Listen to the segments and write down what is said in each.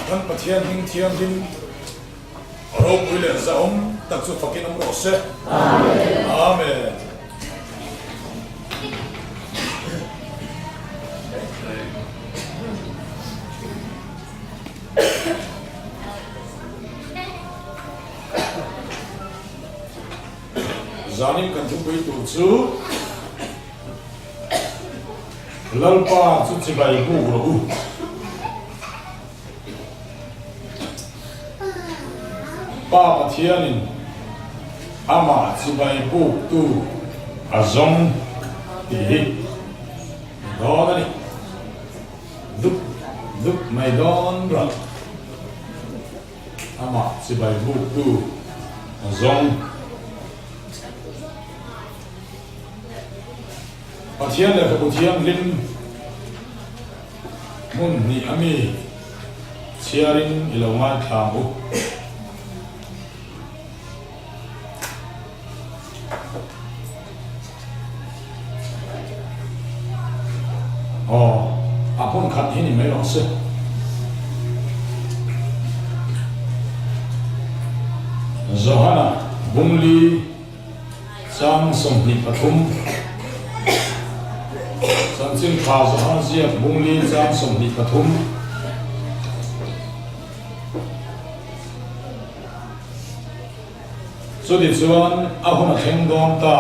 Kan Pathian hming thianghlim ropui leh zahawm tak chu fakin awm rawh se. Amen. Zanin kan thupui tur chu Lalpa chu chibai buk rawh u. Pa Pathianin amah chibai buktu a zawng tih hi dawn a ni. Dup dup mai dawn rawh. Amah chibai buktu a zawng. Pathian lehkhabu thianghlim hmun hnih a mi chhiarin i lo ngaithla ang u. Aw, a hmun khat hi ni mai rawh se. Johana Bungli Chang 23 Chanchin tha Johan ziak Bungli chang 23. Chuti chuan a hun a thleng dawn ta.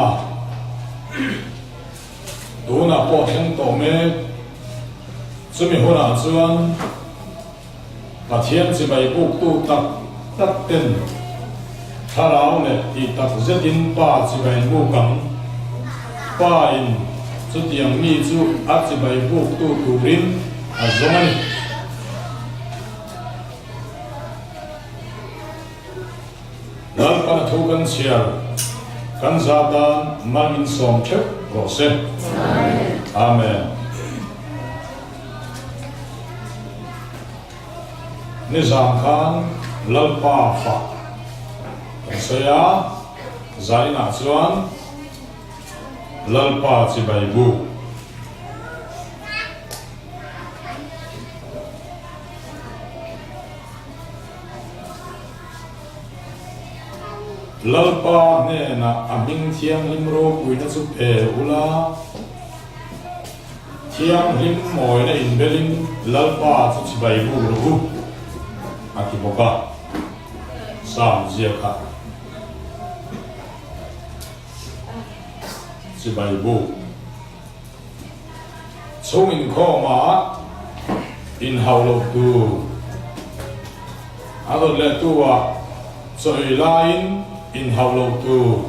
Tunah pawh thleng tawh mek. Chumi hunah chuan Pathian chibai buktu tak tak ten thlarau leh tih tak zetin Pa chibai buk ang. Pa in chutiang mi chu a chibai buktu turin a zawng a ni. Lalpan a thu kan chhiar kan za tan mal min sawm theuh rawh se. Amen. Nizan khan Lalpa fah kan sawi a, zainah chuan Lalpa chibai buk. Lalpa hnenah a hming thianghlim ropuina chu pe ula, thianghlim mawina inbelin Lalpa chu chibai buk rawh u, a ti bawk a. Psalm ziakah chibai buk. Chhung inkhawmah inhauh loh tur a rawn leh tu ah chaw ei laiin inhauh loh tur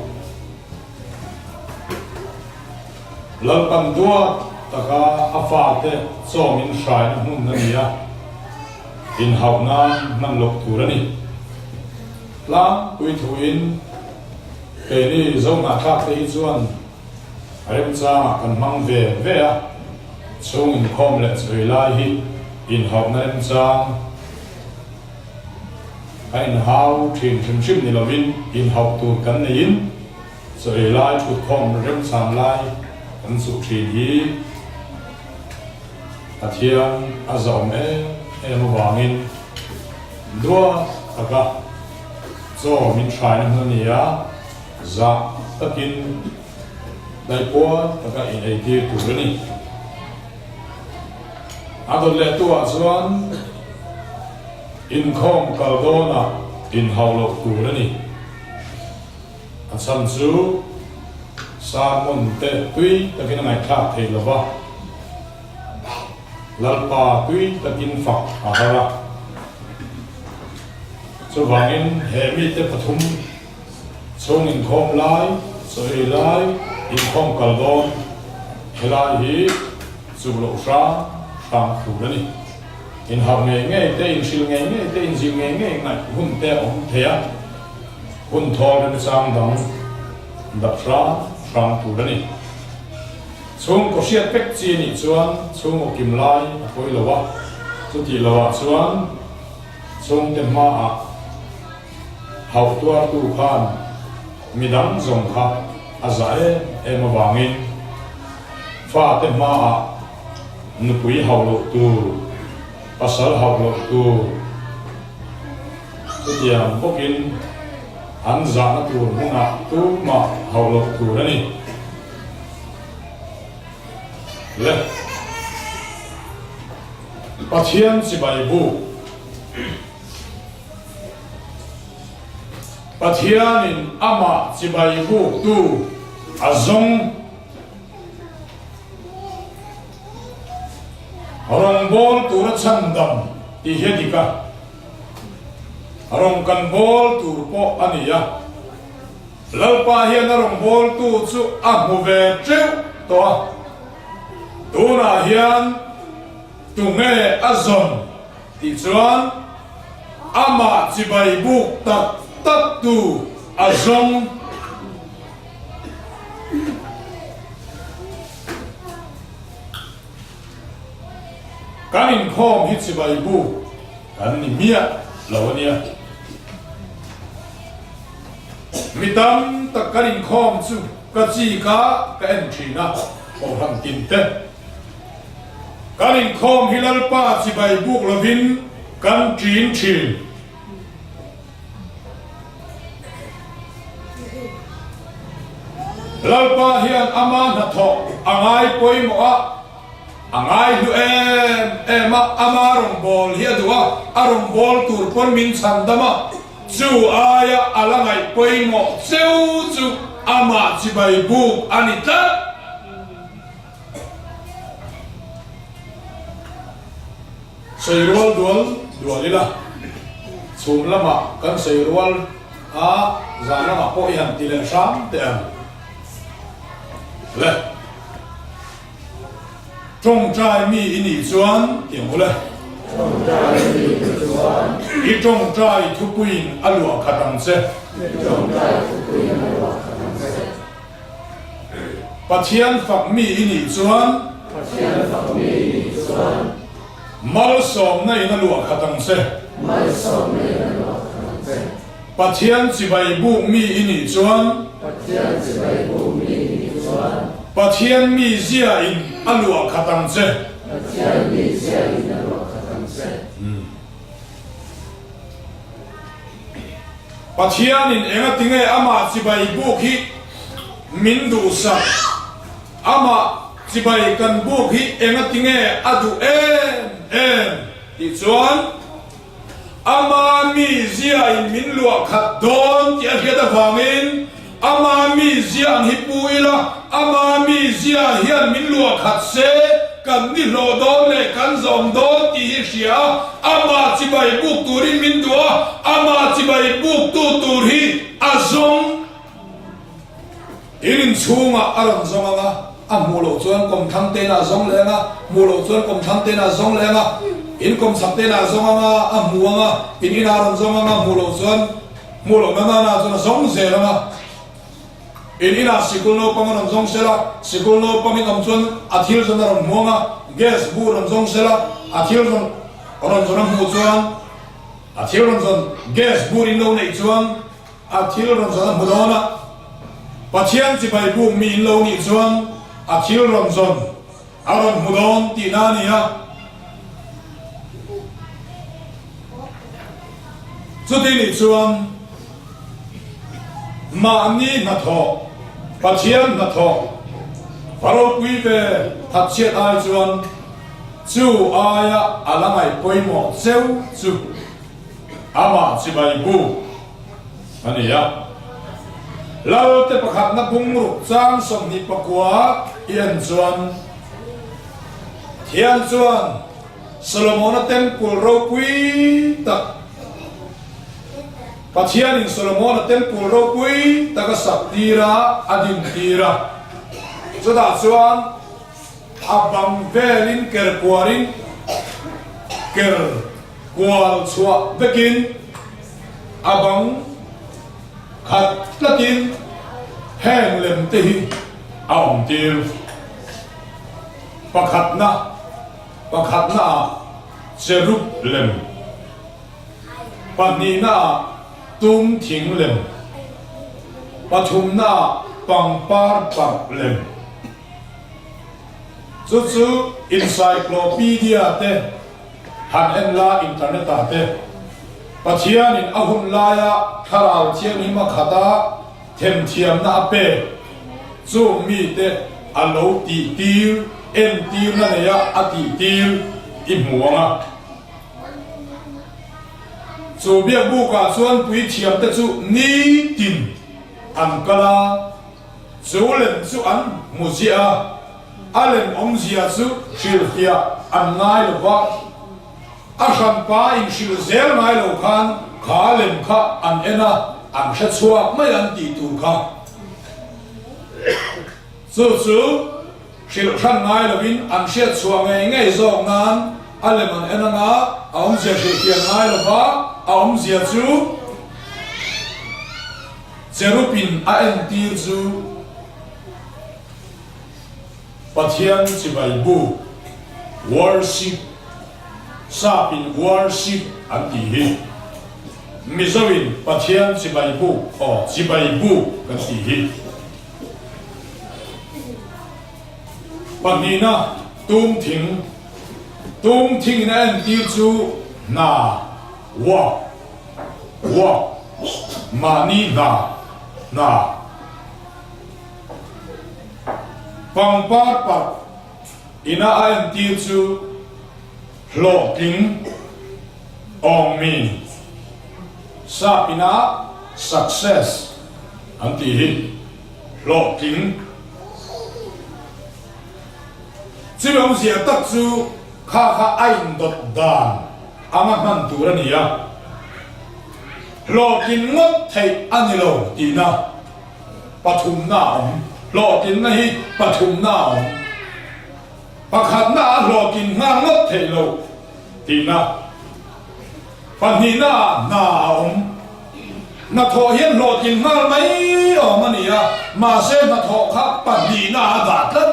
Lalpan duat taka a fate chaw min hraina hmun a ni a, inhauh nan hman loh tur a ni. Tlangpui thuin keini Zohnahthlak te hi chuan A remchangah kan hmang ve ve a, chhung inkhawm leh chawi lai hi inhauhna remchang kan inhau thin hrim hrim ni lovin inhauh tur kan neiin chawi lai thutkhawm remchang lai kan chuh thin hi Pathian a zawm em em avangin duat taka chaw min hraina hmun a ni a. Zah takin daihpual taka in eitir tur a ni. A dawt leh tu ah chuan inkhawm kal dawnah inhauh loh tur a ni. A chhan chu sermon te tui takin a ngaihthlak thei lova, Lalpa tui takin fak a har a. Chuvangin he mite pathum Chhung inkhawm lai, chaw ei lai, inkhawm kal dawn, helai hi chu loh hrang hrang tur a ni. Inhauh ngei ngei te, inhrilh ngei ngei te, inzir ngei ngei ngaih hun te a awm thei a, hun thawl remchang dang dap hrang hrang tur a ni. Chhungkaw hriat vek chi a nih chuan chhungkaw kim lai a pawi lo a, chutih lohah chuan chhungte hmaah, Hauh tuartu khan midang zawng kha a zah em em avangin fate hmaah nupui hauh loh tur, pasal hauh loh tur, Chutiang bawkin an zahna tur hmunah tumah hauh loh tur a ni. Le. Pathian chibai buk. Pathianin amah chibai buktu a zawng. Rawngbâwl tura chhandam tih hi a dik a, rawng kan bâwl tur pawh a ni a. Lalpa hian a rawngbâwltu chu a hmu ve teuh tawh a, tunah hian tunge a zawn tih chuan amah chibai buk tak taktu a zawng. Kan inkhawm hi chibai buk kan ni miah lo a nia. Mi tam tak kan inkhawm chu ka chik a, ka en thin a, Kohhran tin te. Kan inkhawm hi Lalpa chibai buk lovin kan ṭin thin. Lalpa hian ama hnathawh a ngai pawimawh a, a ngai hlu em em a, ama rawngbâwl hi a duh a, a rawngbâwl tur pawn min chhan dam a, chu aia a la ngaih pawimawh cheu chu amah chibai buk a ni tlat. Sawi rual dual dual ila, chhum lamah kan sawi rual a, zan lamah pawh i han ti leh hram teh ang le. Tawngtai mi i nih chuan ti ang u le. I tawngtai thupuiin a luah khat ang che. Pathian fak mi i nih chuan. Pathian fak mi i nih chuan. Malsawmna in a luah khat ang che. Malsawmna in a luah khat ang che. Pathian chibai buk mi i nih chuan. Pathian chibai buk mi i nih chuan. Pathian mi zia in a luah khat ang che. Pathian mi zia in a luah khat ang che. Pathianin engatinge amah chibai buk hi min duhsak? Amah chibai kan buk hi engatinge a duh em em? Tih chuan ama miziain min luah khat dawn tih a hriat avangin ama mizia ang hi pu ila, ama mizia hian min luah khat se kan ni hlawh dawn leh kan zawm dawn tih hi hria a, ama chibai buk turin min duh a, ama chibai buktu tur hi a zawng. In inchhungah a rawn zawng ang a, a hmuh loh chuan kawmthlang tein a zawng leh ang a, hmuh loh chuan kawmthlang tein a zawng leh ang a, in kawmchhak tein a zawng ang a, a hmu ang a, in inah a rawn zawng ang a, hmuh loh chuan hmuh loh na nana chuan a zawng zel ang a. In inah sikul naupang a rawn zawng sel a, sikul naupang in awm chuan a thil zawn a rawn hmu ang a, gas bur rawn zawng sel a, a thil rawn rawn zawn a hmuh chuan a thil rawn zawn gas bur in lo neih chuan A thil rawn zawn a hmu dawn a, Pathian chibai buk mi in lo nih chuan a thil rawn zawn a rawn hmu dawn tihna a ni a. Chuti nih chuan mahni hnathawh, Pathian hnathawh va ropui ve thatchhiat ai chuan chu aia a la ngaih pawimawh cheu chu Amah chibai buk a ni a. Lalte pakhatna bungruk chang 29 i en chuan Pathian chuan Solomona temple ropui tak Pathianin Solomona temple ropui tak a sak tir a, a din tir a. Chutah chuan a bang velin kerkuarin ker Kual chhuah vekin a bang khat tlatin heng lem te hi a awm tir. Pakhatna, Pakhatna ah cherub lem, pahnihna ah tum thing lem, pathumna ah pangpar parh lem. Chu chu encyclopedia te. Han en la internet ah te. Pathianin a hun laia Thlarau Thianghlim a khat a, themthiamna a pek. Chung mite a lo tihtir, entirna neia a tihtir i hmu ang a. Chu biakbukah chuan puithiamte chu nitin an kal a, chu lem chu an hmu ziah a, a lem awmzia chu hrilhfiah an ngai lo va. A hranpa inhrilh zel ngai lo khan kha lem kha an en a, an hre chhuak mai an tih tur kha. Chu chu hrilh hran ngai lovin an hriat chhuah ngei ngei zawk nan a lem an en anga a awmzia hrilhfiah ngai lova a awmzia chu cherub-in a entir chu Pathian chibai buk, worship, Sap-in worship an tih hi Mizo-in Pathian chibai buk aw chibai buk kan tih hi. Pahnihna, tum thing, Tum thingin a entir chu hna, work, work, mahni hna, hna. Pangpar parh ina a entir chu hlawhtling awngmin sap ina success an tih hi hlawhtling. Chumi awmzia tak chu kha kha a indawt dan anga hman tur a ni a, hlawhtlin ngawt theih a ni lo tihna. Pathumna a awm. Hlawhtlinna hi pathumna a awm. Pakhatna ah hlawhtlin nghal ngawt theih loh tihna. Pahnihna ah hna a awm. Hnathawh hian hlawhtlin nghal mai awm a ni a, mahse hnathawh kha pahnihna ah a dah tlat.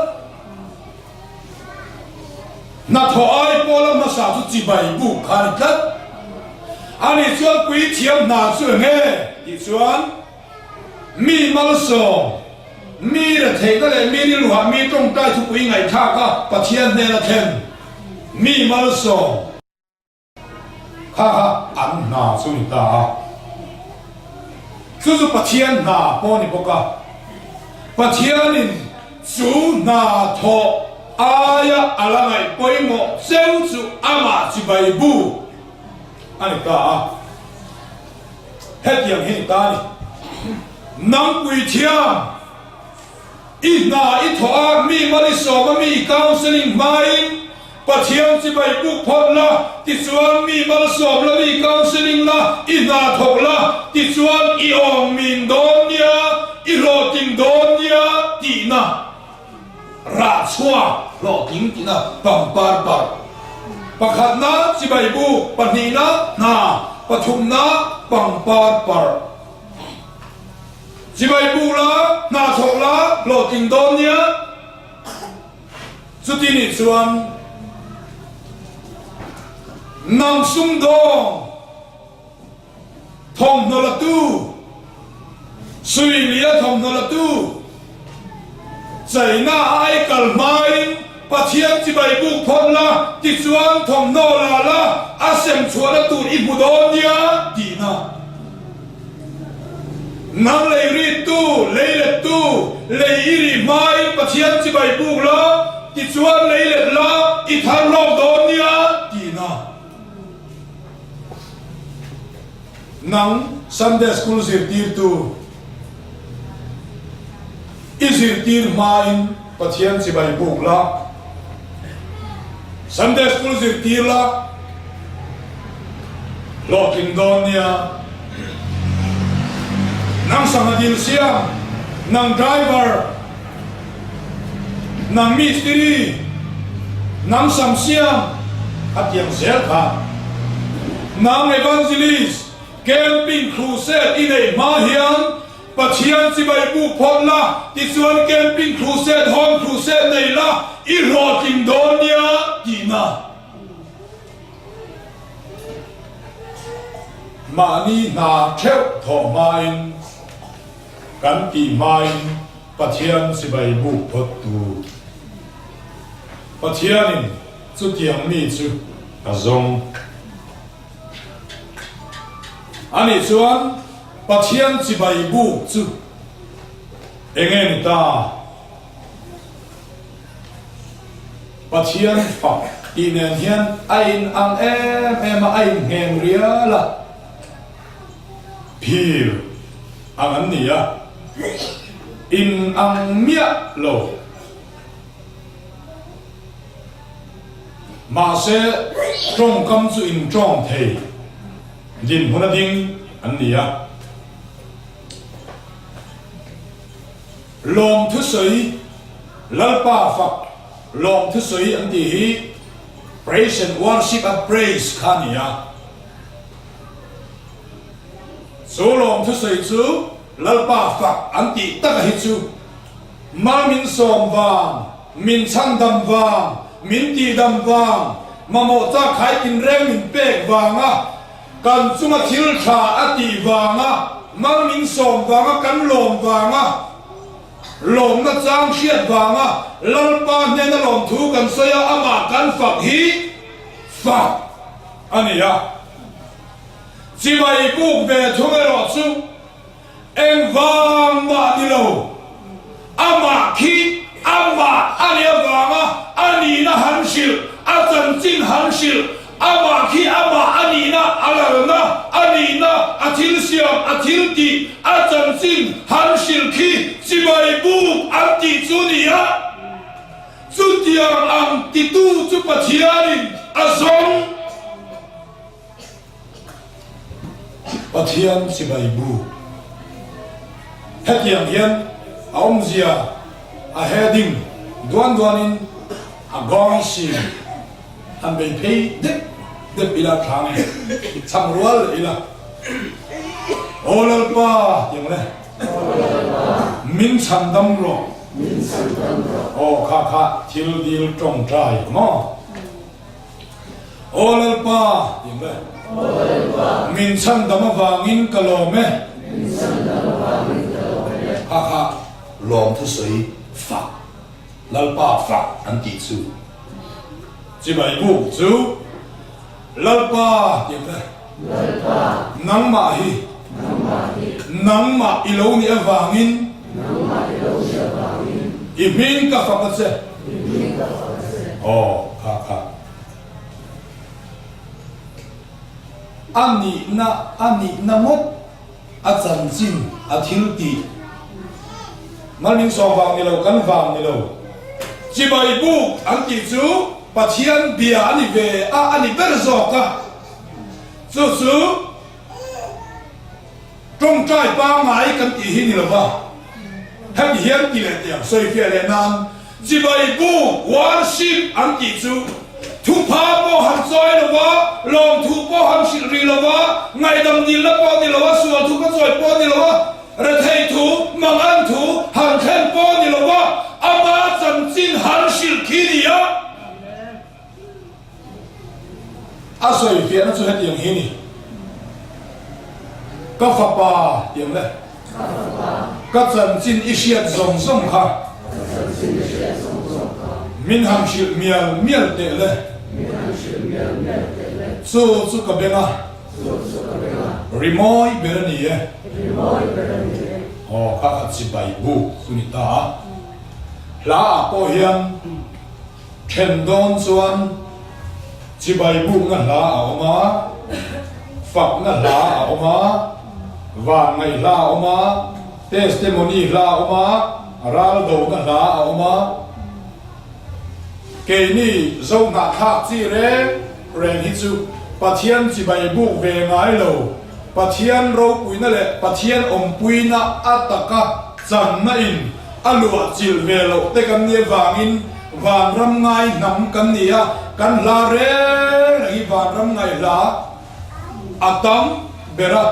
Hnathawh ai pawla hmasa chu chibai buk kha a ni tlat. Ani chuan puithiam hna chu enge tih chuan Mi malsawm, mi retheihna leh mi rilruah mi tawngtai thupui ngaihthlak a Pathian hnena thlen mi malsawm kha kha an hna chu ni ta a. Chu chu Pathian hna pawh a ni bawk a. Pathianin chu hna thawh aia a la ngaih pawimawh cheu chu amah chibai bu a ni ta a. Hetiang hi ni ta a ni. Nang puithiam, i hna i thawh a, mi mal i sawm a, mi i counselling hmain Pathian chibai buk phawt la, tichuan mi mal sawm la, mi counselling la, i hna thawk la, tichuan i awm min dawn nia, i hlawhtling dawn nia tihna. Rah chhuak hlawhtling tihna pangpar parh. Pakhatna chibai buk, pahnihna hna, pathumna pangpar parh. Chibai buk la, hna thawk la, hlawhtling dawn nia. Chuti nih chuan nang sumdawng. Thawmhnaw latu, Suilia thawmhnaw latu, China a ai kal hmain Pathian chibai buk phawt la, tichuan thawmhnaw la la a sem chhuahna tur i hmu dawn nia tihna. Nang lei rittu, lei lettu, lei i rih hmain Pathian chibai buk la, tichuan lei let la i thar hlawm dawn nia tihna. Nang Sunday School zirtirtu i zirtir hmain Pathian chibai buk la, Sunday School zirtir la, hlawhtling dawn nia. Nang sangha dil siam, nang driver, Nang mistiri, nang samsiam a tiang zel kha. Nang evangelist, camping crusade i neih hma hian Pathian chibai buk phawt la, tichuan camping crusade, home crusade nei la, i hlawhtling dawn nia tihna. Mahni hna theuh thawh hmain kan tih hmain Pathian chibai buk phawt tu Pathianin chutiang mi chu a zawng. Anih chuan Pathian chibai buk chu enge ni ta? Pathian fak tih nen hian a in ang em em a, a in ngheng rial a, phir ang an ni a, in ang miah lo. Mahse, tawngkam chu in tawng thei dinhmun a ding an ni a. Lawmthusawi, Lalpa fak lawmthusawi an tih hi Praise and Worship a praise kha a ni a. Chu lawmthusawi chu Lalpa fak an tih taka hi chu Mal min sawm vang, min chhandam vang, min tihdam vang, mamawh chak khai tinreng min pek vanga, kan chunga thil tha a tih vanga, mal min sawm vanga kan lawm vanga, lawmna chang hriat vanga Lalpa hnena lawmthu kan sawi a, amah kan fak hi fak a ni a. Chibai buk ve thung erawh chu Engvang mah ni lo, amah khi amah a nih avanga a nihna han hrilh, a chanchin han hrilh, amah khi amah a nihna, a lalna, a nihna, a thil siam, a thil tih, a chanchin han hrilh khi chibai buk an tih chu ni a, chutiang ang titu chu Pathianin a zawng. Pathian chibai bu. Hetiang hian a awmzia a heading duan duanin a gawng sin han bei phei dep dep ila thla nge chhang rual leh ila. Aw Lalpa tiang le min chhandam rawh. Aw kha kha thil dil tawngtai maw. Aw Lalpa, tih ang le. Min chhandam avangin ka lawm e. Kha kha lawm thusawi fak, Lalpa fak an tih chu. Chibai buk chu Lalpa tih ang le. Nangmah hi. Nangmah i lo nih avangin. I hming ka fak a che. Aw, kha kha. A nihna, a nihna ngawt, a chanchin, a thil tih. Malming sawm vang ni lo, kan vang ni lo. Chibai buk an tih chu Pathian bia a ni ve a, a ni ber zawk a. Chu chu. Tawngtai pangngai kan tih hi ni lova, hemi hian ti leh teh ang sawifiah leh nan chibai buk, worship, an tih chu thupha pawh han chawi lova, lawmthu pawh han hrilh rih lova, ngaihdam dilna pawh ni lova, sual thu ka chawi pawh ni lova, rethei thu, mangan thu han thlen pawh ni lova, ama chanchin han hrilh khi ni a. A sawi fiahna chu hetiang hi ni, Ka fapa tiang le, ka chanchin i hriat zawng zawng kha min han hrilh mial mial teh le, chu chu ka beng a, rimawi ber a ni e. Aw, kha kha chibai buk chu ni ta a, hla ah pawh hian. Then dawn chuan chibai bukna hla a awm a, fakna hla a awm a, van ngaih hla a awm a, testimony hla a awm a, ral dona hla a awm a. Keini Zohnahthlak chi reng reng hi chu Pathian chibai buk ve ngai lo, Pathian ropuina leh Pathian awmpuina a taka channa in A luah chilh ve loh te kan nih avangin vanram ngai hnam kan ni a, kan hla reng reng hi vanram ngai hla a tam ber a.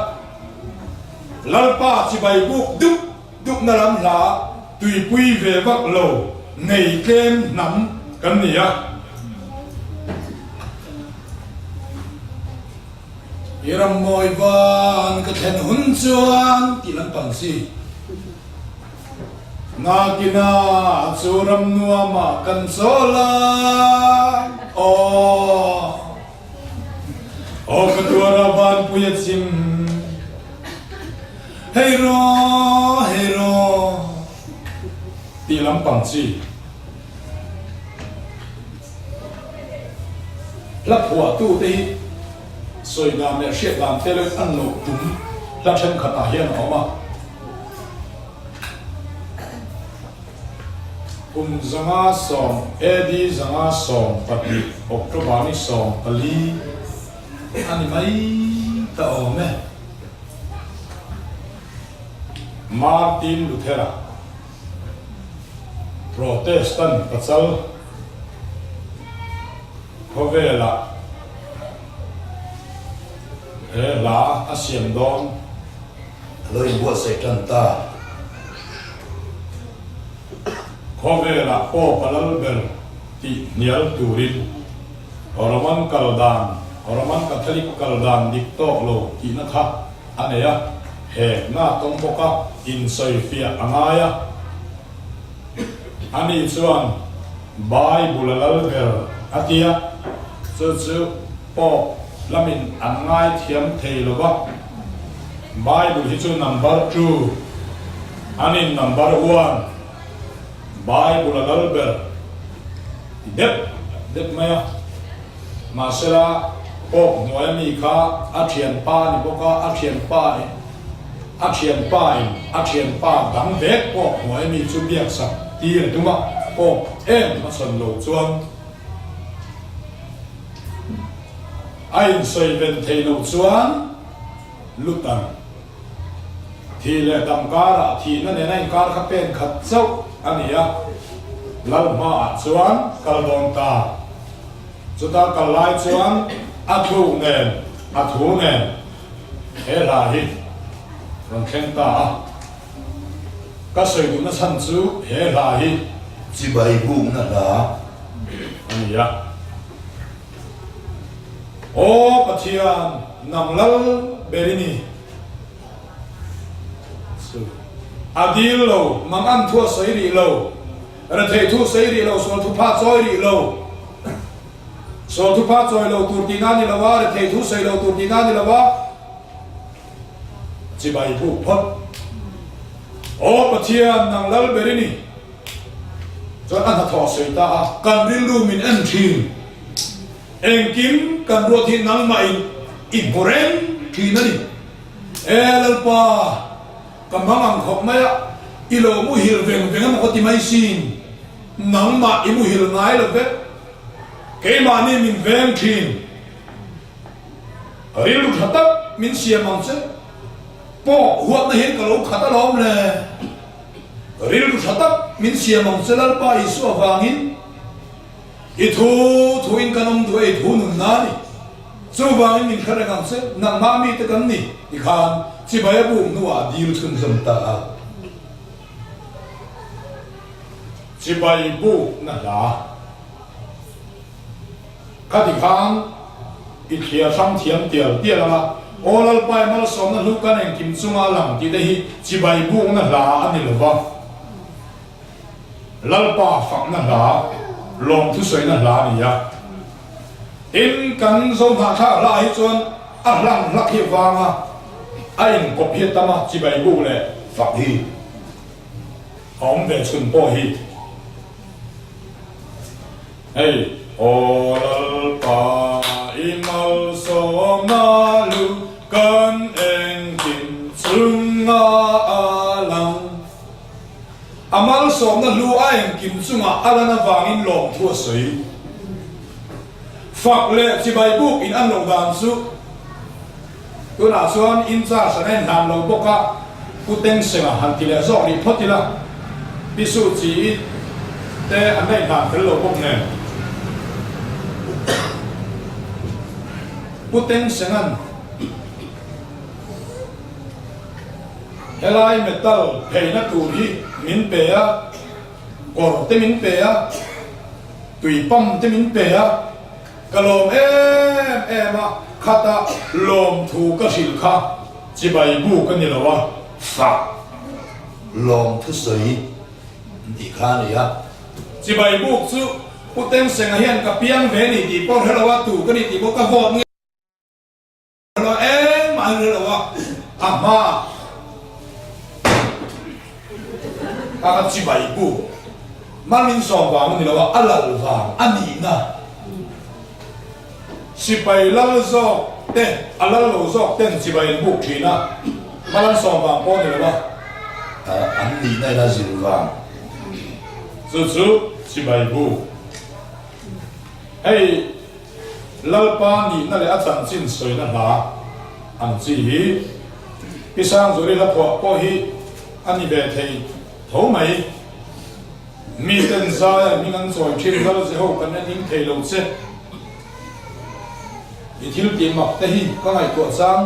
Lalpa chibai buk dup dupna lam hla tuipui ve vak lo nei tlem hnam kan ni a. I ram mawi van ka thlen hun chuan tih lampang si. Ngakina chu ram nuamah kan chawl a, aw aw ka tuara vanpui a chim. Hei raw, hei raw tih lampang chi. Hla phuahtute hi sawi dan leh hriat dan te leh an lo tum hla thenkhatah hian a awm a. Kum 110, AD 112, October ni 14 a ni mai ta awm e. Martin Luther-a Protestant pachal khawvelah he hla a siam dawn. A lo inbuatsaih tan ta. Khawvelah pawh ka lal ber tih hnial turin Roman kal dan, Roman Catholic kal dan dik tawk lo tihna kha a nei a, hekna tawng bawka insawifiah a ngai a. Ani chuan Bible a lal ber a ti a, chu chu Pope lamin an ngaithiam thei lo va. Bible hi chu number two a ni, number one Bible a lal ber ti dep dep mai a. Mahsela Pope hnuaia mi kha a thianpa a ni bawk a, a thianpa in a thianpa in a thianpa dang vek Pope hnuaia mi chu biaksak tir a tum a, Pope em hmachhawn lo chuan A insawi ven thei loh chuan Lutan thi leh dam karah thihna nena inkar kha pen khat chauh a ni a, Lal hmaah chuan kal dawn ta. Chuta kal lai chuan a thluk nen a thu nen he hla hi rawn thleng ta a. Ka sawi duhna chhan chu he hla hi Chibai bukna hla a ni a. Aw Pathian, nang lal ber i ni. Chu a dil lo, mang an thu a sawi rih lo, rethei thu sawi rih lo, sual thu pha chawi rih lo. Sual thu pha chawi lo tur tihna a ni lo a, rethei thu sawi lo tur tihna a ni lo a, chibai buk phawt. Aw Pathian, nang lal ber i ni. Chuan a hnathawh a sawi ta a. Kan rilru min en thin. Engkim kan ruat hi nangmahin i hmu reng thin a ni. E Lalpa, ka hmang ang khawp mai a, i lo muhil veng veng emaw ka ti mai sin. Nangmah i muhil ngai lo vek. Keimahni min veng thin. Rilru tha tak min siam ang che. Pawh huatna hian ka lo khat alawm le. Rilru tha tak min siam ang che Lalpa Isua vangin i thu thuin kan awm duh a i thu nunna a ni. Chuvangin min hre reng ang che, nangmah mite kan ni tikhan chibai a buk hnuah a dil chhunzawm ta a. Chibai bukna hla. Khati khan i thliar hrang thiam tial tial ang a, Aw Lalpai malsawmna hlu kan engkim chunga lang tih te hi chibai bukna hla a ni lo va, Lalpa fakna hla, lawmthusawina hla a ni a. Tin, kan Zohnahthlak hla ah hi chuan a hlang hlak hi vanga a inkawp hi a tam a, chibai buk leh fak hi a awm ve chhun pawh hi. Hei, Aw Lalpa, i malsawmna lu kan engkim chunga a lang. A malsawmna hlu a engkim chungah a lan avangin lawmthu a sawi. Fak leh chibai buk in an loh dan chu tunah chuan in charge an en hlan lo bawk a, Pu Tengsenga han ti leh zawk rih phawt ila, Pi Su Chi te an la inhlan fel lo bawk nen. Pu Tengsenga'n helai metal pheina tur hi min pe a, kawr te min pe a, Tui pump te min pe a, ka lawm em em a, khata lawmthu ka hrilh kha chibai bu ka ni lo a. Fak lawmthu sawi an tih kha a ni a. Chibai buk chu Pu Tengsenga hian ka piang ve ni tih pawh hre lo a, tu ka ni tih pawh ka vote nge. Lo engmah an hre lo a, a hma. Kha kha chibai buk mal min sawm vang a ni lo a, a lal vang a nihna. Sipai lal zawk te, a lal lo zawk ten chibai an buk thin a, mal an sawm vang pawh a ni lo a. An nihna in a zir vang. Chu chu chibai buk. Hei Lalpa nihna leh a chanchin sawina hla ang chi hi Pi Sangzuri hla phuah pawh hi a ni ve thei tho mai. Miten zaia hming an chawi thin Lal Jeho kan en ning thei lo che. I thil tih mak te hi ka ngaihtuah chang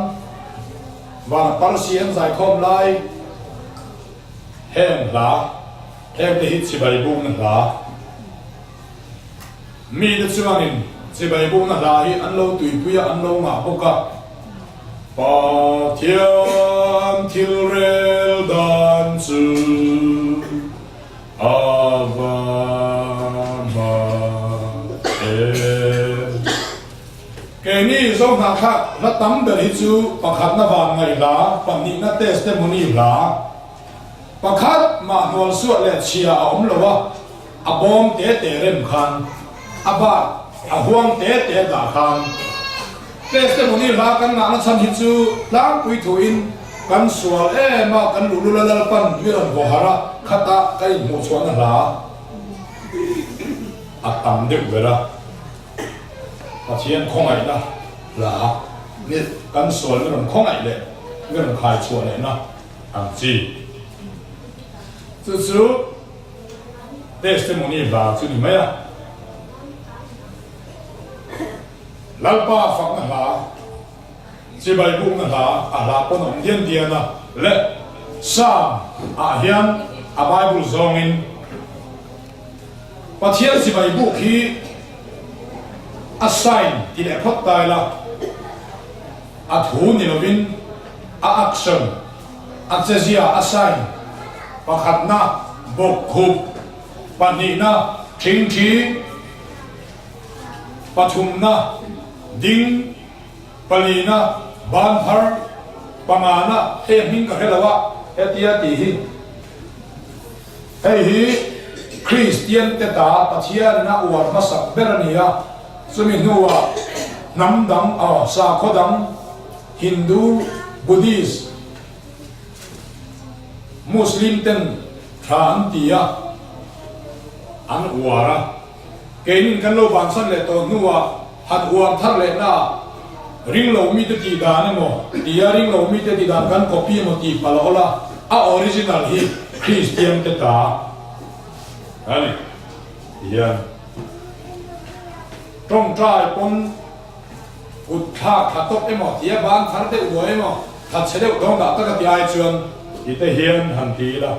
vana Parsi an zaikhawm lai heng hla heng te hi chibai bukna hla. Mite chuanin chibai bukna hla hi an lo tuipui a, an lo ngah bawk a. Pathian thil rel dan chu a va mak em. Keini Zohnahkhat hla tam ber hi chu pakhatna van ngaih hla, pahnihna testimony hla, pakhat mah hnual suah leh chhia a awm lo a. A bawm te te rem khan, a bak a huang te te dah khan testimony hla kan ngahna chhan hi chu tlangpui thuin kan sual em a, kan luhlul a Lalpan mi rawn vaw harh a, khata ka inhmuh chhuahna hla a tam deuh ber a, Pathian khawngaihna hla mi kan sual mi rawn khawngaih leh mi rawn khai chhuah lehna ang chi chu chu. Testimony hla chu ni mai a. Lalpa fakna hla, chibai bukna hla, a hla pawn a awm dian dian a. Le Psalm ah hian a Bible zawngin Pathian chibai buk hi a sign ti leh phawt ta ila, a thu ni lovin a action, A chezia a sign, pakhatna bawkkhup, pahnihna thingthi, pathumna ding, palina banphar, pangana hei a hming ka hre lo a, hetia tih hi hei hi Kristian te ta Pathian a uar hmasak ber a ni a, chumi hnuah hnam dang aw sakhaw dang Hindu, Buddhist, Muslim ten tha an ti a, an uar a. Keinin kan lo bansan leh tawh hnuah han uar thar leh na ah ring lo mite tih dan emaw tia ring lo mite tih dan kan copy emaw tih palh awl a, a original hi Kristian te ta a ni ti hian tawngtai pawn Kut thlak tha tawp emaw tia ban thar deuh duai emaw tha chhe deuh dawn dah tak a ti ai chuan ti te hian han ti ila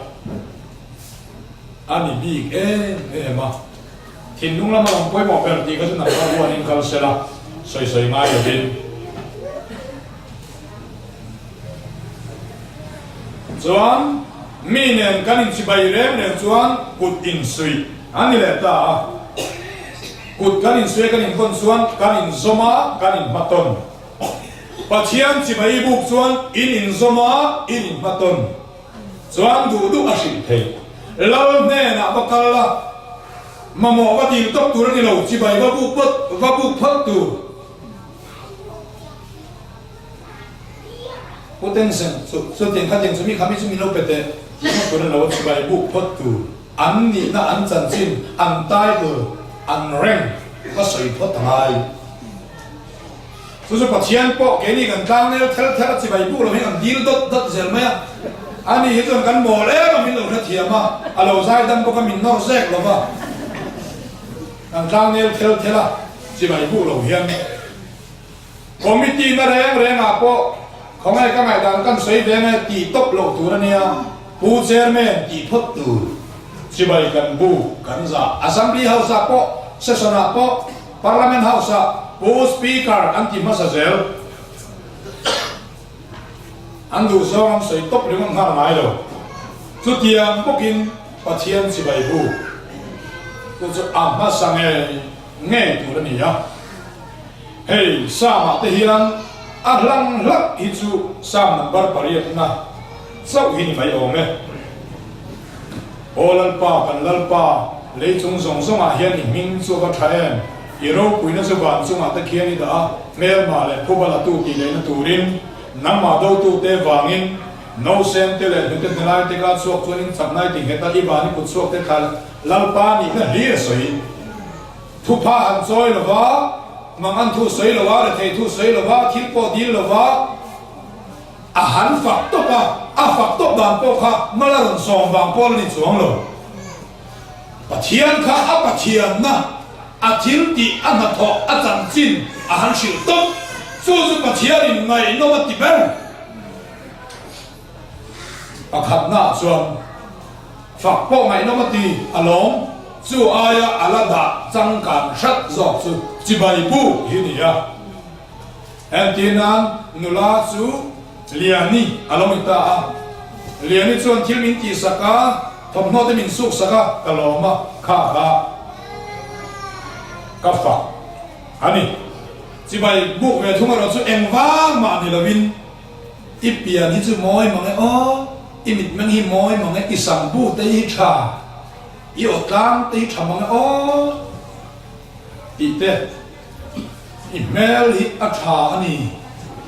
a ni bik em em a. Thinlung lama lam pawimawh ber tih kha chu nangmah ruanin kal sela sawi sawi ngai lovin. Chuan mi nen kan inchibai reng reng chuan kut insuih a ni leh ta a. Kut kan insuih kan invawn chuan kan inzawm a, kan inhmatawn. Pathian chibai buk chuan in inzawm a, in inhmatawn. Chuan duh duh a hrilh theih. Lal hnenah va kal la, mamawh va dil tawp tur a ni lo, chibai va buk phawt, va buk phawt tur. Pu Tensen, chu, chutiang khatiang chu mi kha mi chu min lo pe teh, tih phawt tur a ni lo, chibai buk phawt tur. An nihna, an chanchin, an title, an rank va sawi phawt a ngai. Chu chu Pathian pawh keini kan tlangnel thel thel a chibai buk lo hian kan dil dawt dawt zel mai a. Ani hi chuan kan mawl em a min lo hrethiam a, a lo zai dam bawk a min nawr zek lo va. Kan tlangnel thel thel a chibai buk lo hian. Committee na reng reng ah pawh khawngaih ka ngaihdan kan sawi ve nge tih tawp loh tur a nia, Pu Chairman tih phawt tur chibai kan bu kan zah. Assembly House ah pawh session ah pawh Parliament House ah Pu Speaker an ti hmasa zel. An duh zawng an sawi tawp ringawt nghal ngai lo. Chutiang bawkin Pathian chibai bu chu chu a hmasa ngei ngei tur a ni a. Hei Psalm ah te hian a hlang hlak hi chu Psalm number pariatna chauh hi ni mai awm e. Aw Lalpa, kan Lalpa, lei chung zawng zawngah hian i hming chu a va tha em? I ropuina chu van chungah te khian i dah a, hmelmah leh phuba latu tih lehna turin nangmah dotute vangin Nausen te leh hnute hnelai te ka chhuak chuan in chaknai ti nghet a, i van i kut chhuak te thla Lalpa nihna hlir a sawi. Thupha han chawi lo va, mang an thu sawi lo va, rethei thu sawi lo va, thil pawh dil lo va, a han fak tawp a, a fak tawp dan pawh kha mal a rawn sawm vang pawh la ni chuang lo. Pathian kha a Pathianna, a thil tih, a hnathawh, a chanchin a han hrilh tawp. Chu chu Pathianin ngaihnawm a ti ber. Pakhatnaah chuan fak pawh ngaihnawm a ti a lawm, chu aia a la dah changkan hrat zawk chu chibai buk hi ni a. Entir nan nula chu Liani a lo ni ta a, Liani chuan thil min tihsak a, thawmhnaw te min suksak a, ka lawm a, kha kha ka fak a ni. Chibai buk ve thung erawh chu engvang mah ni lovin i pian hi chu mawi mang e aw, i mitmeng hi mawi mang e, i sam bu te hi tha, i aw tlang te hi tha mang e aw tih te, i hmel hi a tha a ni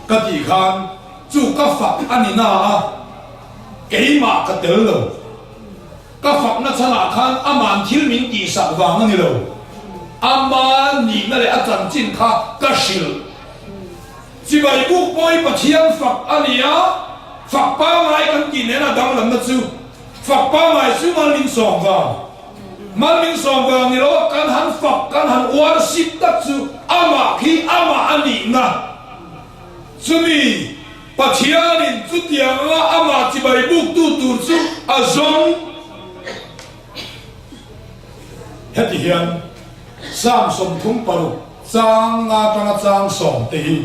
ka tih khan chu ka fak a ni na a, keimah ka tel lo. Ka fakna chhanah khan aman thil min tihsak vang a ni lo. Ama nihna leh a chanchin kha ka hrilh. Chibai buk pawh hi Pathian fak a ni a, fak pangngai kan tih nena danglamna chu fak pangngai chu mal min sawm vang. Mal min sawm vang ni lo a, kan han fak, kan han worship tak chu amah khi amah a nihna. Chumi Pathianin chutiang anga amah chibai buktu tur chu a zawng. Heti hian Psalm 36 chang nga atanga chang sawm te hi,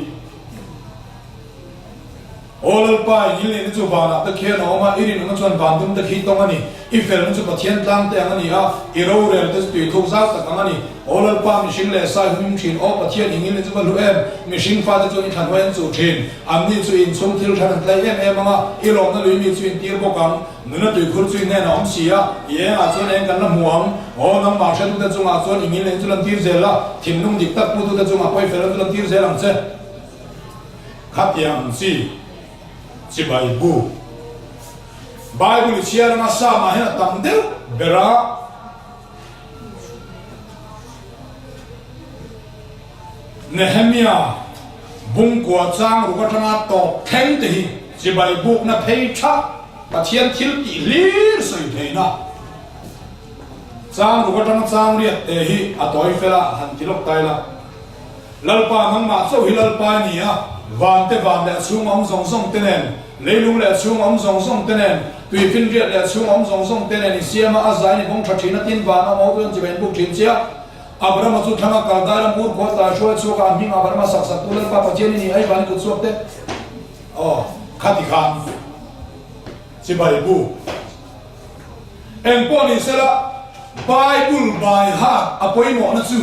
Aw Lalpa, i ngilneihna chu vanah te khian a awm a, i rinawmna chuan van dum te khi tawng a ni. I felna chu Pathian tlang te ang a ni a, i rorel te chu tuithuk zau tak ang a ni. Aw Lalpa, mihring leh sai humim thin, aw Pathian, i ngilne chu va hlu em? Mihring fate chuan i thlanhuai an chuh thin. Anni chu inchhung thil hran an tlai em em ang a, i lawmna lui mi chu in tir bawk ang. Nuna tuikhur chu i hnenah a awm si a, i engah chuan eng kan la hmu ang? Aw, nangmah hretute chungah chuan i ngilne chu lan tir zel la, thinlung dik tak putute chungah pawh i felna chu lan tir zel ang che. Khatiang ang chi chibai bu. Bible i chhiar anga Psalm-ah hian a tam deuh ber a. Nehemia bungkua chang ruk atanga tawp thleng te hi chibai bukna phei tha Pathian thil tih hlir sawi theihna chang ruk atanga chang riat te hi a tawi fel a, han ti lawk tai la. Lalpa nangmah chauh hi Lalpa i ni a, van te van leh a chhung awm zawng zawng te nen, leilung leh a chhung awm zawng zawng te nen, tuifinriat leh a chhung awm zawng zawng te nen i siam a, a zai ni vawng tha thin a, tin van a awm ho chuan chibai an buk thin che a. Abrahama chu thlanga kal dai ram ur khua tlai hruai chhuak a, an hming Abrahama sak sak tu Lalpa Pathian i ni a, i van i kut chhuak te. Aw, khati khan chibai bu eng pawh ni sela, Bible by heart a pawimawhna chu.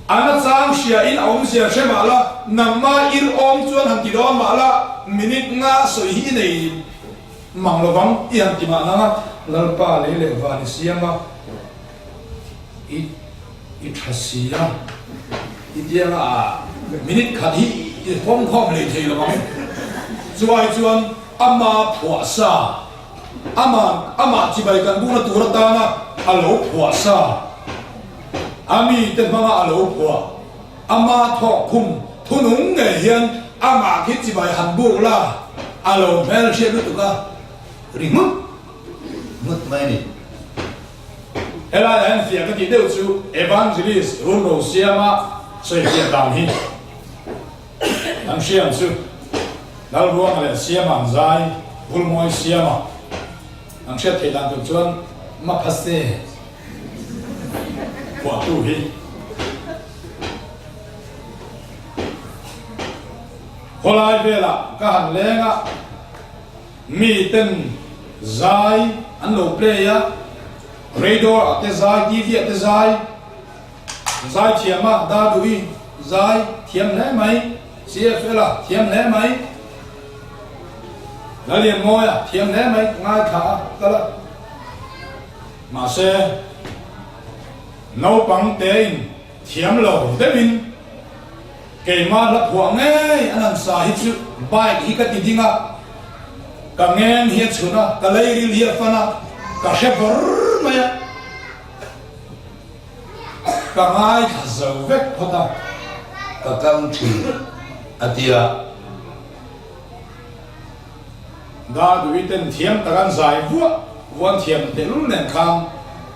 A nachang hria in a awmzia hre mah la, nangma ir awm chuan han ti dawn mah la, minute nga sawi hi i nei mang lo vang i han ti mah nang a, Lalpa lei leh van i siam a, i i tha si a, i tiang a minute khat hi i fawm khawm lei thei lo vang. Chuai chuan ama phuah sa. Amah, amah chibai kan bukna tur atana a lo phuah sa, a mite hmanga a lo phuah, ama thawk khum thunung ngei hian amah khi chibai han buk la, a lo hmel hriat lutuk a ri nghut nghut mai a ni. Helaiah hian fiah ka tih deuh chu Evangelist Runro Siama sawifiah dan hi. An hriam chu Lalruanga leh Siama an zai, Vulmawi Siama an hriat theih dan tur chuan Maphase phuahtu hi khawlai velah ka han leng a, mi ten zai an lo play a, radio ah te zai, TV ah te zai. Zai thiam a, Daduhi zai thiam hle mai, CFL a thiam hle mai, Lalianmawia thiam hle mai, ngaithla a kal a. Mahse, naupang tein thiam lo deuhin keimah hla phuah ngei an han sa hi chu bike hi ka ti ding a, ka ngeng hi a chhun a, ka leiril hi a fan a, ka hre bawr mai a. Ka ngaithla zo vek phawt a. Ka kal thin a tia. Dadui ten thiam tak an zai vuah vuah an thiam tehlul nen khan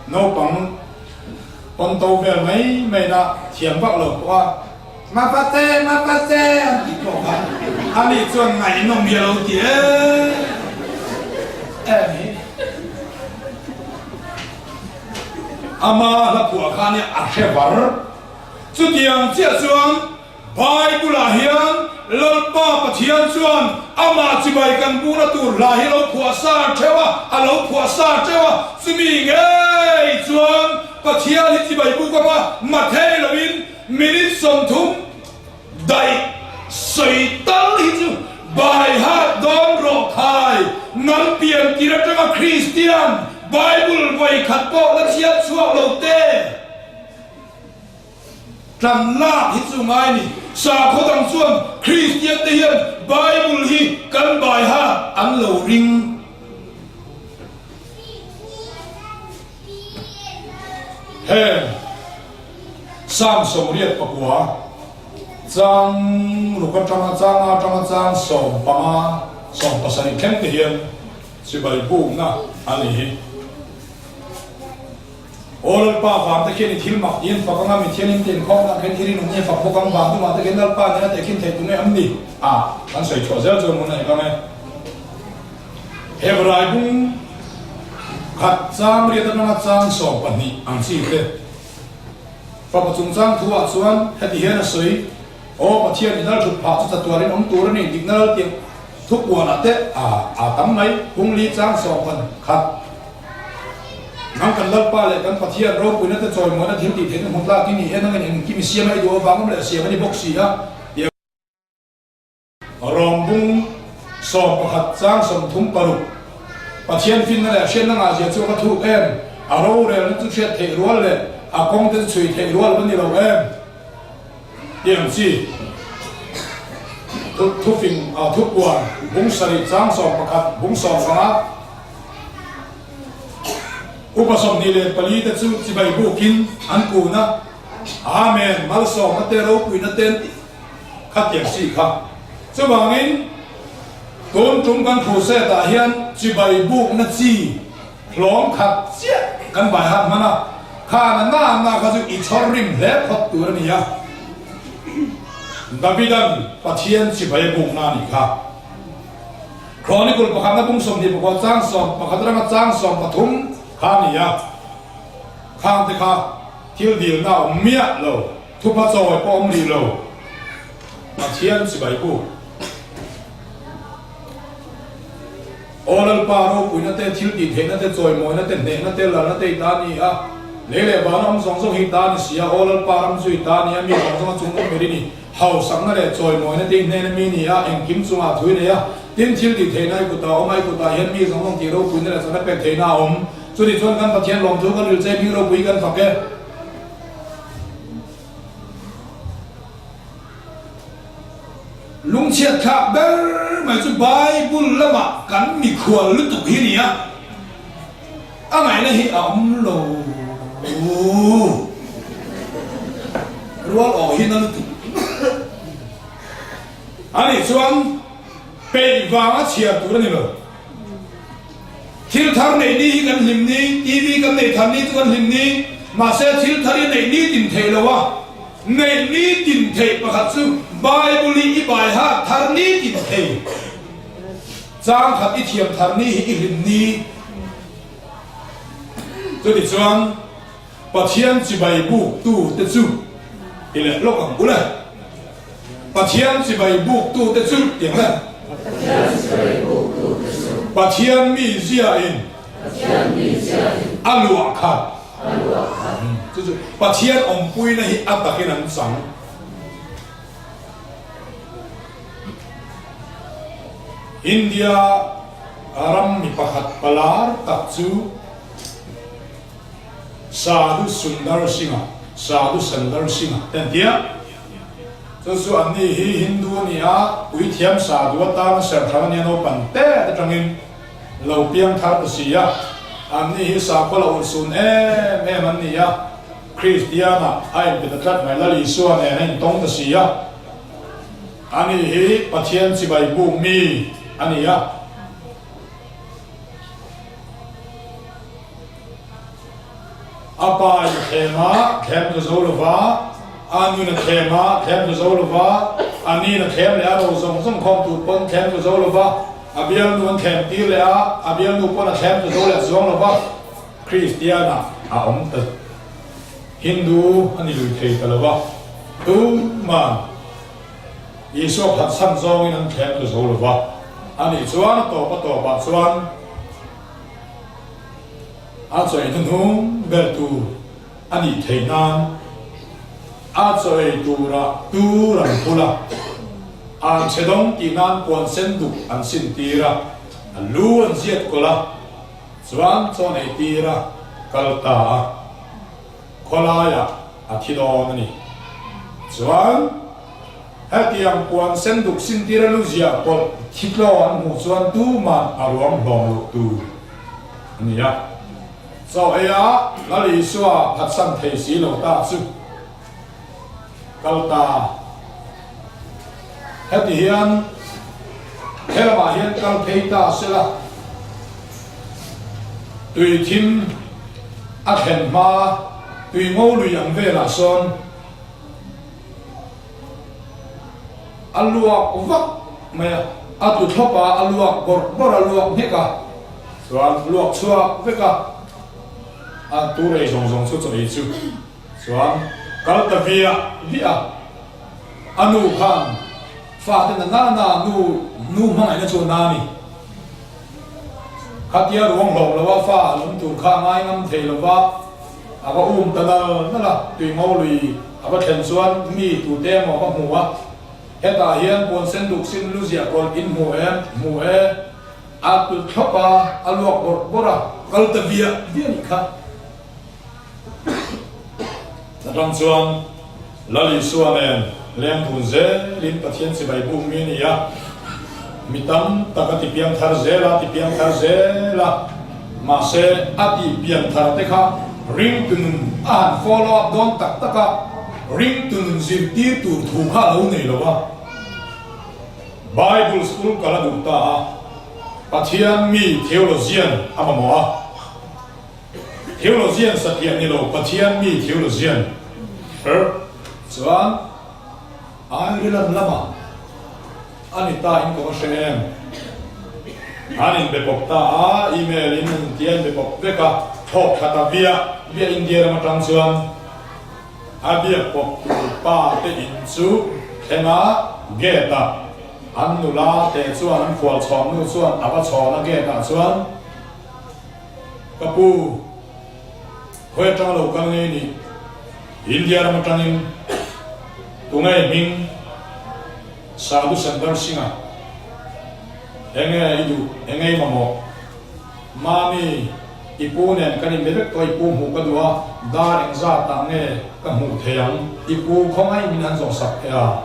naupang pawn to vel mai mai na thiam vak lo pawh a Mapate Mapate an tih pawh kha ani chuan ngaihnawm hi a lo ti em em hi. Ama hla phuah kha nia a hre var. Chutiang chiah chuan Bible-ah hian Lalpa Pathian chuan amah chibai kan buna tur hla hi a lo phuah sa theuh a, a lo phuah sa teuh a, chumi ngei chuan Pathian hi chibai buk anga mathei loin minute 30 Daih sawi tal hi chu baihat dawn rawh khai, nang pian tir atanga Kristian Bible vawi khat pawh la chhiat chhuak lo te. Tlan lak hi chu ngai ni. Sakhaw dang chuan Kristian te hian Bible hi kan baihat an lo ring. Heng Psalm 89 chang ruk atanga chang atanga chang 15 17 thleng te hian chibai bukna a ni hi. Aw Lalpa vang te khian i thil mak tiin fak anga mi thian in tinkhawm ah khian i rinawm nge fak bawk ang vang tumah te khian Lalpa nena tehkhin theih tu nge am ni? A kan sawi chhuah zel chuan hmun a ekang e. Hebrai bung khat chang riat atanga chang 12 ang chi te fapa chungchang thu ah chuan heti hian a sawi, Aw Pathian i lal thut phah chu chatuarin awm tur a ni, dikna lal tiang thupuan ah te a tam mai, bung li chang 11. Nang kan Lalpa leh kan Pathian ropuina te chawimuahna thil tih theihna hmu tlak i ni e, nangin engkim i siam a i duh avang awm leh a siam a ni bawk si a, ti a. Rawmbung 11 chang 36 Pathian finna leh hriatna ngahzia chu a va thuk em? A rorelna chu hriat theih rual leh a kawng te chu chhui theih rual va ni lo em? Ti ang chi thufing thupuan bung 7 chang 11 bung 15 Upa 24 te chu chibai bukin an kun a, Amen, malsawmna te ropuina te an ti. Khatiang chi kha. Chuvangin, tun tum kan crusade ah hian chibai bukna chi hlawm khat chiah kan bai hat hman a, khan a na na kha chu i chhawr rim hle phawt tur a ni a. Davidan Pathian chibai a bukna a nih kha. Chronicle pakhatna bung 29 chang 11 atanga chang 13 kha a ni a. Khang te kha thil dilna a awm miah lo. Thupa chawi pawh awm rih lo, Pathian chibai buk. Aw Lalpa, ropuina te, thil tih theihna te, chawimawina te, hnehna te, lalna te i ta a ni a, lei leh vana awm zawng zawng hi i ta a ni si a, Aw Lalpa, ram chu i ta a ni a, mi zawng zawng a chung awm ber i ni. Hausakna leh chawimawina te i hnena mi ni a, engkim chungah thu i nei a, tin thil tih theihna i kutah a awm a, i kutah hian mi zawng zawng tih ropuina leh chawna pek theihna a awm. Chutih chuan kan Pathian lawmthu kan rilchei hming ropui kan fak e. Lungchhiat thlak ber mai chu Bible lamah kan mikhual lutuk hi nia, a ngaihna hi a awm lo rual awh hi na lutuk a nih chuan peih vanga chhiar tur a ni lo. Thil thar neih ni hi kan hlim ni, TV kan neih thar ni chu kan hlim ni, mahse thil thar hi neih ni tin theih lo a, neih ni tin theih pakhat chu Bible hi i bai hat thar ni tin thei, chang khat i thiam thar ni hi i hlim ni. Chutichuan Pathian chibai buk tu te chu i leh lawk ang u le. Pathian chibai buk tu te chu tiang le. Pathian mi zia in a luah khat. Chu chu Pathian awmpuina hi a takin an chang. India ram mi pakhat palar tak chu. Sadhu Sundar Singh-a, Sadhu Sundar Singh-a te an ti a. Chu chu anni hi Hindu a ni a, puithiam Sadhu atana serhram a nia naupang te atangin lo piang thar ta si a. Anni hi sakhaw la urhsun em em an ni a, Kristiana a inpe ta tlat mai, Lal Isua nen a intawng ta si a. Ani hi Pathian chibai buk mi a ni a. A pa in thlem a thlem ta zo lo va, a nun a thlem a thlem ta zo lo va, a nin a thlem leh a ro zawng zawng khawm tur pawn thlem ta zo lo va, a bialnu an thlem tir leh a, a bialnu pawn a thlem ta zo leh chuang lo va, Kristian ah a awm ta Hindu a ni lui thei ta lo va, tuman Isua phatsan zawngin an thlem ta zo lo va, anih chuan a tawp a tawpah chuan. A chawi hnuhnung ber tur a nih theih nan a chawi turah tur an phul a, an chhe dawng tih nan puan sen duk an sin tir a, a lu an ziat kawlh a, chuan chaw nei tir a kal ta a, khawlaiah a thi dawn a ni. Chuan. Hetiang puan sen duk sintira lu ziah pawlh thitlaw an hmuh chuan tuman a ruang hlawm loh tur a ni a. Chaw ei a Lal Isua phatsan thei si lo ta chu kal ta. Heti hian helamah hian kal phei ta sela tui thim a thlen hma tui ngo lui ang velah sawn A luak vak mai a, a tlu thlawp a, a luak bawrh bawrh a, luak nghek a, chuan luak chhuak vek a, a tur ei zawng zawng chu chaw ei chu chuan kal ta viah viah a, a nu khan fate na na na nu nu hmangaihna chu a na a ni. Khatia ruang hlawm lo a fa a lawm tur kha a ngai ngam thei lo va, A va um ta nal nal a, tui ngo lui a va thlen chuan mi tute emaw a va hmu a, hetah hian puan sen duk sin lu ziah kawlh in hmu em? Hmu e. A tlu thlawp a, a luak bawrh bawrh a, kal ta viah viah nih kha. Atang chuan Lal Isua nen leng dun zelin Pathian chibai buk mi a ni a, mi tam tak a ti piang thar zel a, ti piang thar zel a, mahse a tih pian thar te kha ringtu nun a han follow up dawn tak tak a, ringtu nun zirtir tur thu kha a lo nei lo a, Bible school kal a duh ta a, Pathian mi theologian a mamawh a. Theologian satliah ni lo Pathian mi theologian her chuan Ireland lamah a ni ta in ka va hre em? An inbe pawp ta a, email in an intia inbe pawp vek a, thawk thla ta viah viah India ram atang chuan a biak pawp tur pa te in chu thleng a gate ah an nula te chuan an khual chhawm nu chuan a va chhawn a gate ah chuan Ka pu, khawi atanga lo kal ngei ni? India ram atangin tunge hming Sadhu Sundar Singh-a? Enge i duh, enge i mamawh? Mami, i pu nen kan inbe vek tawh, i pu hmuh ka duh a, dar engzat ah nge ka hmuh thei ang? I pu khawngaih min han zawh sak teh a?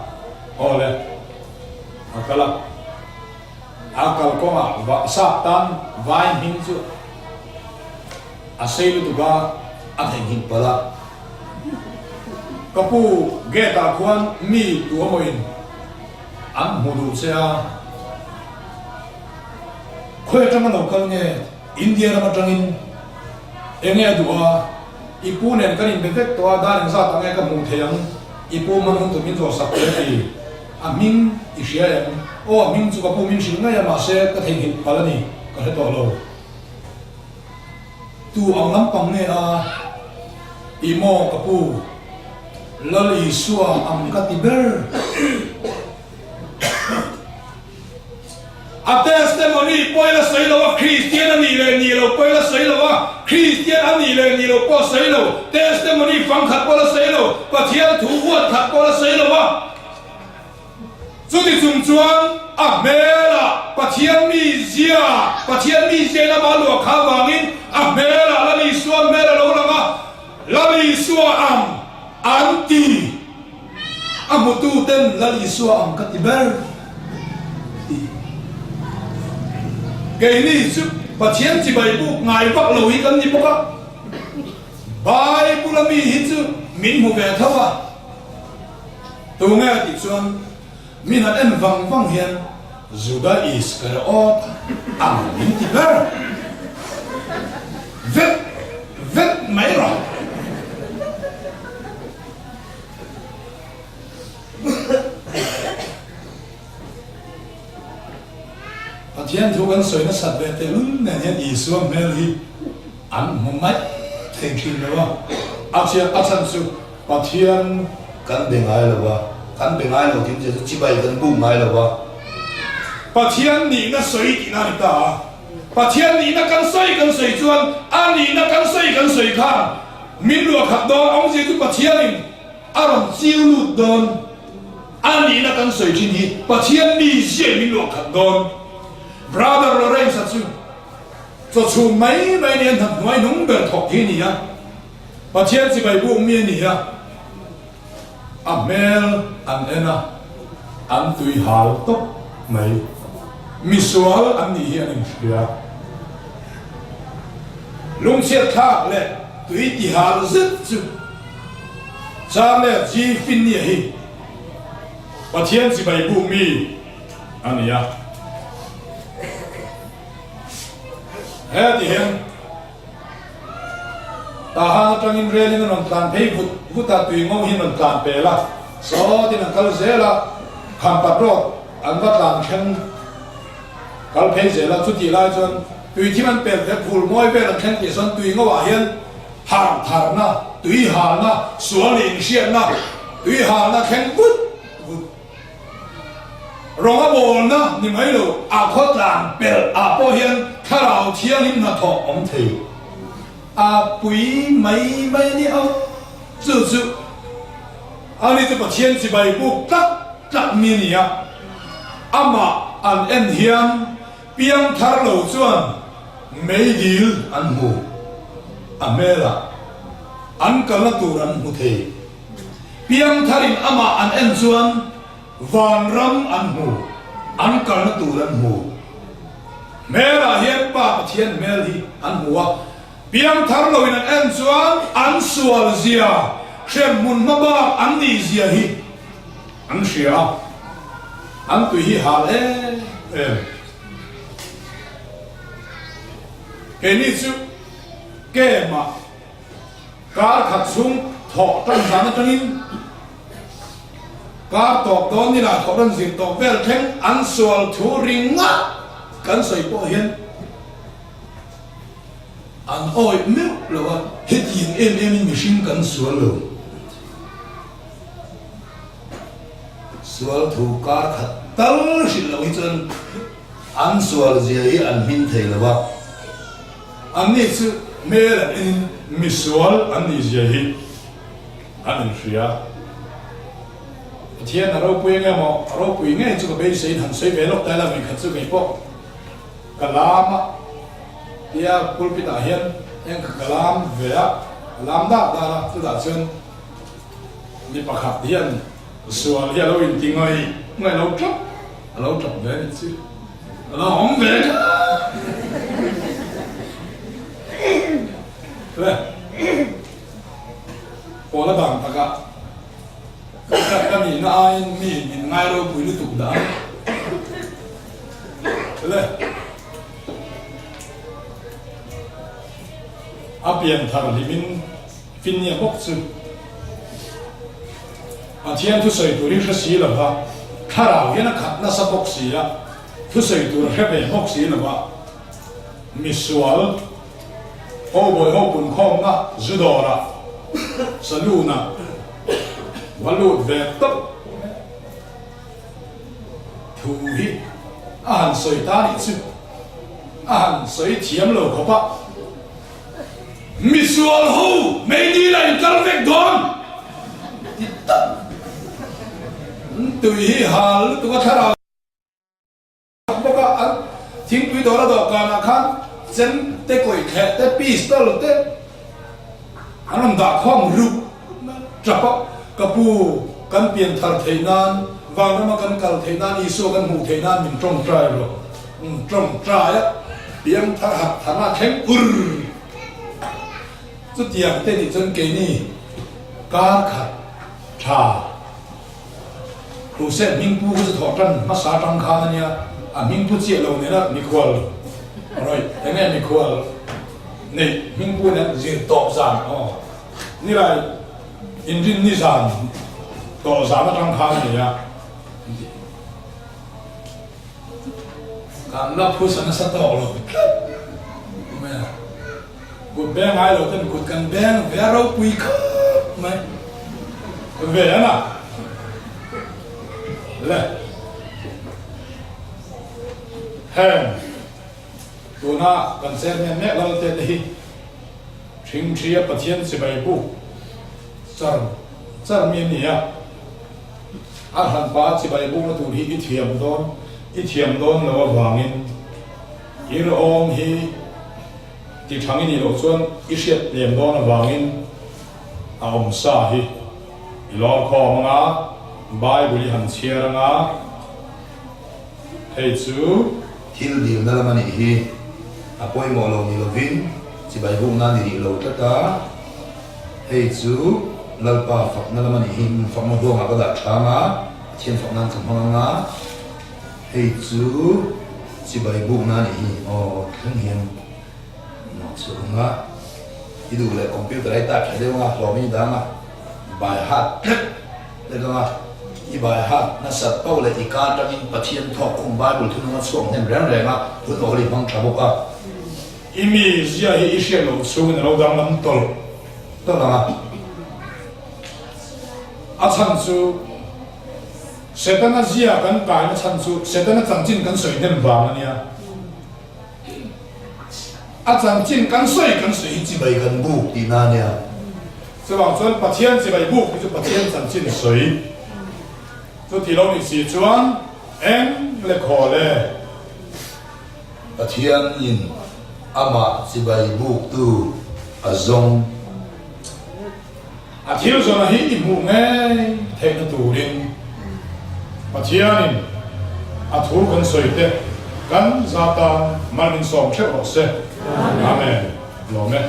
Aw le, a kal a. A kalkawngah va sap tan vai hming chu a sei lutuk a, a theihnghilh palh a. Ka pu, gate ah khuan mi tu amawin an hmu duh che a. Khawi atanga lo kal nge? India ram atangin enge a duh a? I pu nen kan inbe vek tawh a, dar engzat ang nge ka hmuh theih ang? I pu man hun tur min zawh sak teh a ti. A hming i hria em? Aw, a hming chu ka pu min hrilh ngei a, mahse ka theihnghilh palh a ni, ka hre tawh lo. Tu ang lampang nge a? I maw ka pu? Lal Isua ang ka ti ber. A testimony pawh ila sawi lo a, Kristian a nih leh nih lo pawh ila sawi lo a, Kristian a nih leh nih lo pawh a sawi lo, testimony fang khat pawh la sawi lo, Pathian thu huat khat pawh la sawi lo a. Chuti chung chuan a hmelah Pathian mizia, Pathian mizia in amah luah kha avangin a hmelah Lal Isua hmel a lo lang a. Isua ang an ti. A hmutu ten Lal Isua ang ka ti ber ti. Keini chu Pathian chibai buk ngai vak lo hi kan ni bawk a, Bible a mi hi chu min hmu ve tho a. Tunge tih chuan min han en vang vang hian Juda Iskariot ang min ti ber vek vek mai rawh. Pathian thu kan sawi nasat ve tehlul nen hian Isua hmel hi an hmu mai thei thin lo a, a chiah a chhan chu Pathian kan be ngai lo a, kan be ngai lo tih chu chibai kan buk ngai lo a. Pathian nihna sawi tihna a ni ta a, Pathian nihna kan sawi kan sawi chuan a nihna kan sawi kan sawi khan Min luah khat dawn awmzia chu Pathianin a rawn chiu lut dawn a nihna kan sawi thin hi Pathian mi ziain min luah khat dawn. Brother Lawrence-a chu chawchhum mai mai nia hnam hnuai hnung ber thawk hi a ni a, Pathian chibai buk mi a ni a, a hmel an en a, an tui hal tawp mai. Misual an nih hi an inhria. Lungchhiat thlak leh tui ti hal zet chu Charles G. Finney-a hi Pathian chibai buk mi a ni a. Heti hian Tahan atangin relin a rawn tlan phei vut vut a, tui ngo hian rawn tlan pel a, sawtin an kal zel a, Khampat Road an va tlan thleng Kal phei zel a, chutih lai chuan tui thim an pel hle, phul mawi vel an thleng tih sawn tui ngo ah hian har tharna, tui halna, sual nih inhriatna, tui halna thleng vut vut. Rawng a bawlna ni mai lo, a khaw tlan pelh ah pawh hian thlarau thianghlim hnathawh awm thei. A pui mai mai a ni ang, chu chu ani chu Pathian chibai buk tlat tlat mi a ni a, amah an en hian piang thar lo chuan meidil an hmu, a hmelah an kalna tur an hmu thei. Piang tharin amah an en chuan Vanram an hmu, an kalna tur an hmu. Hmelah hian Pa Pathian hmel hi an hmu a, piangthar loin an en chuan an sual zia, hremhmun hma bak an nih zia hi an hria a, an tui hi hal em em. Keini chu kemah kar khat chhung thawh tan zan atangin, Kar tawp dawn ni lah thawh rawn zir tawp vel thleng an sual thu ringawt kan sawi pawh hian an awih meuh lo a, hetiang em em in mihring kan sual lo. Sual thu kar khat tal hrilh loh hi chuan an sual zia hi an hmin thei lo a. Anni chu hmel an enin misual an nih zia hi An inhria. Pathian a ropui nge maw? A ropui ngei chu ka beiseiin han sawi ve lawk ta ila vawikhat chu kei pawh ka lam a, tia pulpit ah hian eng kha ka lam ve a, ka lam dak dak a, chutah chuan mi pakhat hian sual hi a lo inti ngaih ngaih lo tap, a lo tap ve a ni chu, a lo awm ve tlat. Pawl a dang takah ka hriat ka nihna aiin mi min ngai ropui lutuk dah ang le. A pian thar hlimin Finnia bawk chu Pathian thusawi tur hi hre si lo va, thlarau hian a khat nasa bawk si a, thusawi tur a hre ve bawk si lo va, misual, Cowboy ho punkhawmna zu dawrah saloon-ah va lut ve tawp thu hi a han sawi ta nih chu a han sawi thiam lo khawp a. Misual ho meidil a inkal vek dawn ti tak tui hi hal lutuk a thlarau. Bawk a, an thingpui dawr a dawhkanah khan chem te, kawih thleh te, pistol te an rawn dah khawm ruk. Tap a, Ka pu, kan pian thar theih nan, vanrama kan kal theih nan, Isua kan hmuh theih nan min tawngtai rawh. Umm, tawngtai a, piang thar hak tharna thleng ur. Chutiang te nih chuan keini kar khat tha Crusade hmingpu kha chu thawh tan hmasa atang khan a nia, a hmingpu chiah lo nena mikhual rawih enge mikhual neih hmingpu nen zir tawp zan aw. Nilai inrin ni zan tawh zan atang khan a ni a, an ti. Kan la phusa nasa tawk lo tlat mai a, kut beng ngai lo ten kut kan beng ve a ropui khawp mai ve a na le. Heng tuna kan chairman mek Lalte te hi. Ṭhingṭhia Pathian chibai buk char char mi a ni a, a hranpa chibai bukna tur hi i thiam dawn i thiam dawn lo avangin i rawng hi ti ṭhang i nih loh chuan i hriat tlem dawn avangin a awm sa hi i lawr khawm anga Bible i han chhiar anga. Hei chu thil dilna lam a nih hi. A pawimawh lo ni lovin chibai bukna a ni rih lo tlat a. Hei chu Lalpa fakna lam a nih hi. Fakna huangah ka dah thang a, Pathian fak nan ka hmang ang a. Hei chu chibai bukna a nih hi. Aw thleng hian mah chhuak ang a. I duh leh computer a i type tha deuh ang a, hlawm i dang a, by heart tlat. Hetianga i bai hat nasat poh leh i ka atangin Pathian thawk khum Bible thunung a chhuak hnem reng reng a, hun awl i hmang tha bawk a. I mi zia hi i hriat loh chhungin a lo danglam tawlh tawlh ang a. A chhan chu Setana zia kan kaina chhan chu Setana chanchin kan sawi hnem vang a nia. A chanchin kan sawi kan sawi hi chibai kan buk tihna a nia. Chuvang chuan Pathian chibai buk hi chu Pathian chanchin sawi chu ti lo nih si chuan eng le khaw le. Pathianin amah chibai buktu a zawng. A thil zawna hi i hmuh ngei theihna turin Pathianin a thu kan sawi te kan za tan mal min sawm theuh rawh se. Amen. Lawm e.